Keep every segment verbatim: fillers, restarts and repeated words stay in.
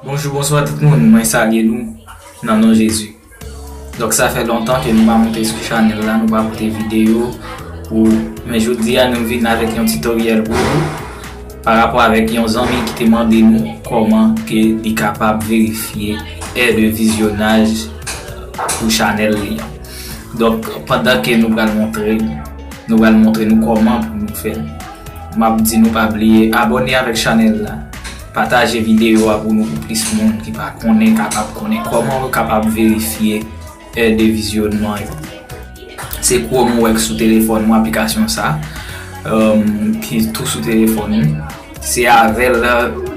Bonjou, bonswa tout moun, mwen salye nou nan non Jezi. Donk sa fè lontan ke nou pa monte sou chanèl la, nou pa pote videyo pou, men jodi a nou vin avèk yon titoryèl pou nou pa rapò avèk yon zanmi ki te mande nou kòman ke li kapab verifye è de vizyonaj pou chanèl li an. Donk pandan ke nou pral montre, nou pral montre nou kòman pou nou fè l. M ap di nou pa bliye abòne avèk chanèl la, pataje videyo a pou nou, pou plis moun ki pa konnen kapab konnen kòman yo kapab verifye è de vizyonman yo. Se Chrome ou wè k sou telefòn mwen, aplikasyon sa, um, ki tou sou telefòn ou. Se avè l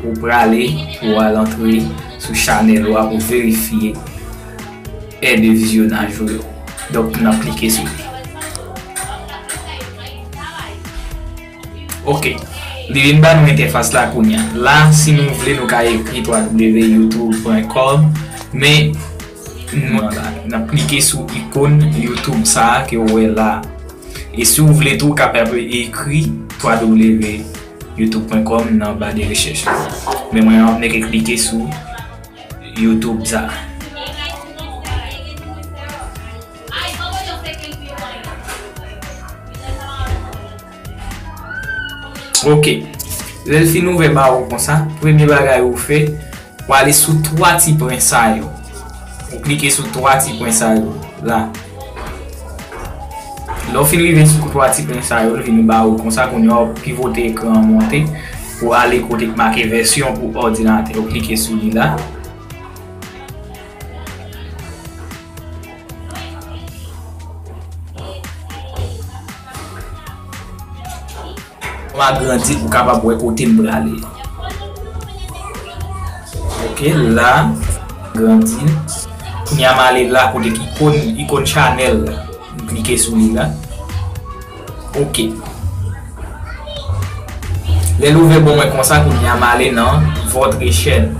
ou prale pou al antre sou chanèl ou a pou verifye è de vizyonaj ou yo. Donk n ap klike sou li. Ok. Li vin ba nou entèfas la kounye a. La, si nou vle, nou ka ekri w w w youtube pwen com, men nou la, n ap klike sou ikòn YouTube sa a ke w wè la. E si w vle tou, w kapab ekri w w w youtube pwen com nan ba de rechèch la. Men mwen, m ap nèk klike sou YouTube sa. Ok. Lè l fin ouvè ba ou konsa, premye bagay ou fè, ou ale sou twa ti pwen sa yo. Ou klike sou twa ti pwen sa yo la. Lè w fin rive sou twa ti pwen sa yo, l vin ba ou konsa, kounye a w pivote ekran an monte pou ale kote k make vèsyon pou òdinatè. Ou klike sou li la. M agrandi l pou w kapab wè kote m prale. Ok, la, agrandi l. Kounye a m ale la kote ki ikòn, ikòn chanèl la. M klike sou li la. Ok. Lè l ouvè ban mwen konsa, kounye a m ale nan votre chaîne.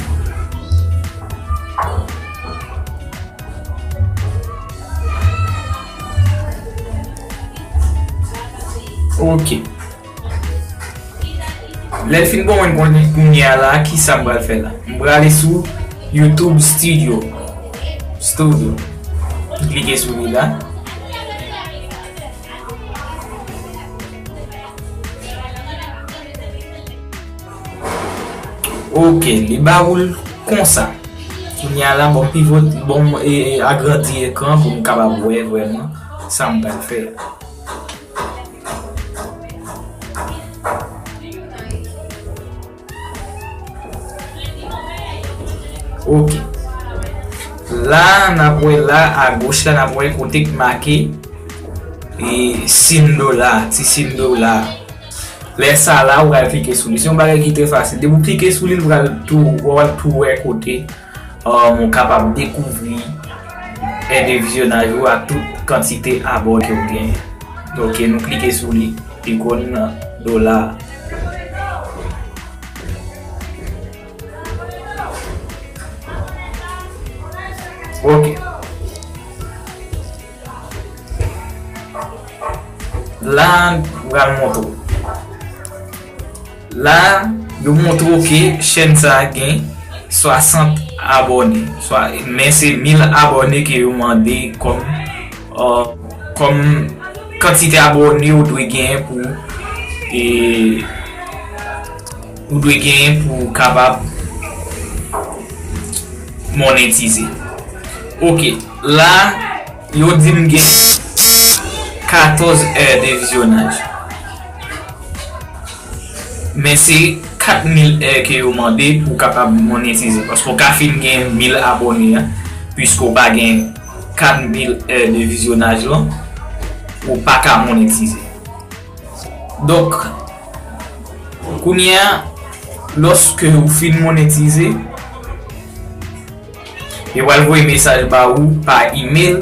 Ok. Lè l fin ban mwen konnen kounye a la, ki sa m pral fè la? M prale sou YouTube Studio. Studio. M klike sou li la. Ok, li ba ou l konsa. Kounye a la, bon, pivote, bon, e, e, agrandi ekran pou m kapab wè vrèman sa m pral fè a. Ok. La, n ap wè la, agoch la, n ap wè kote k make, e, sin dola, ti sin dola. Lè sa la, ou pral klike sou li. Se yon bagay ki trè fasil. Depi w klike sou li, l pral tou, ou pral tou wè kote, um, ou kapab dekouvri è de vizyonaj ou ak tout kantite abòne ke w genyen. Ok, nou klike sou li, ikòn dola. Ok. La, m pral montre w. La, yo montre w ke chèn sa a gen swasant abòne. Swa, men se mil abòne ke yo mande kòm, uh, kòm kantite abòne ou dwe genyen pou, e, ou dwe genyen pou w kapab monetize. Ok, la, yo di m gen katòz è de vizyonaj. Men se kat mil è ke yo mande pou w kapab monetize. Paske w ka fin gen mil abòne a, piske w pa gen kat mil è de vizyonaj lan, ou pa ka monetize. Donk, kounye a, lòske ou fin monetize, yo pral voye mesaj ba ou pa email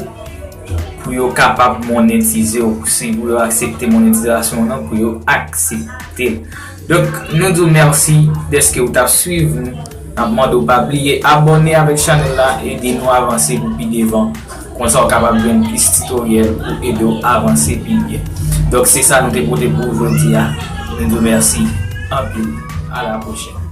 pou yo kapab monetize w, si pou yo aksepte monetizasyon w nan, pou yo aksepte l. Donk, nou di w mèsi dèske ou t ap swiv nou. N ap mande w pa bliye abòne avèk chanèl la, ede nou avanse pou pi devan. Konsa w kapab jwenn plis titoryèl pou ede w avanse pi byen. Donk se sa nou te pote pou w jodi a. Nou di w mèsi anpil. A la pwochèn.